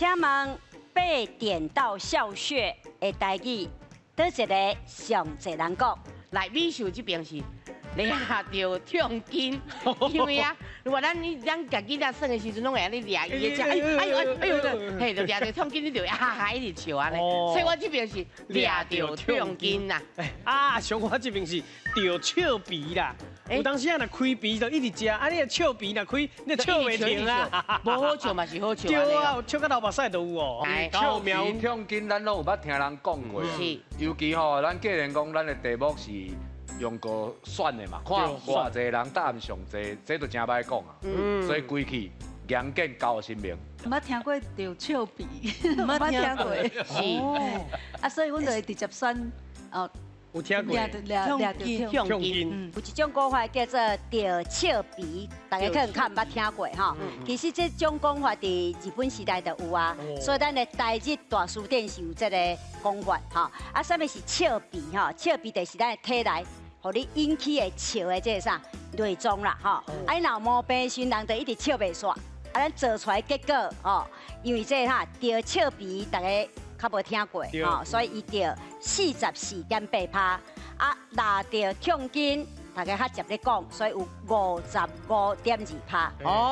請問被點到笑穴的台語，佗一个上濟人講？來，美秀這邊是掠著痛筋，因為啊，如果咱家己在耍的時陣，攏會按呢掠伊的遮，哎呦哎呦哎呦，嘿，就掠著痛筋，你就會哈哈一直笑按呢。所以我這邊是掠著痛筋啦。啊，像我這邊是著笑鼻啦。有當時啊，若開鼻就一直食，啊，你的笑鼻若開，你笑袂停啊。無好笑嘛是好笑。對啊，笑到流目屎都有哦。笑鼻痛筋，咱攏有捌聽人講過。是。尤其吼，咱既然講咱的題目是用過選的嘛，看偌濟人答案上濟，這就真歹講啊。所以規氣嚴謹交神明。毋捌聽過著笑鼻，毋捌聽過。是。啊，所以阮就會直接選哦。有聽過？掠著痛筋。有一種講法叫做著笑鼻，大家可能較毋捌聽過吼。其實這種講法佇日本時代就有啊，所以咱的台日大辭典是有這个講法吼。啊，啥物是笑鼻吼？笑鼻就是咱的體內，予你引起的笑的這个啥內臟啦吼。啊，你若有毛病時，人就一直笑袂煞。啊，咱做出來結果吼，因為這个哈著笑鼻，大家較無聽過吼，所以伊著44.8%。啊，掠著痛筋，大家較捷咧講，所以有55.2%。哦。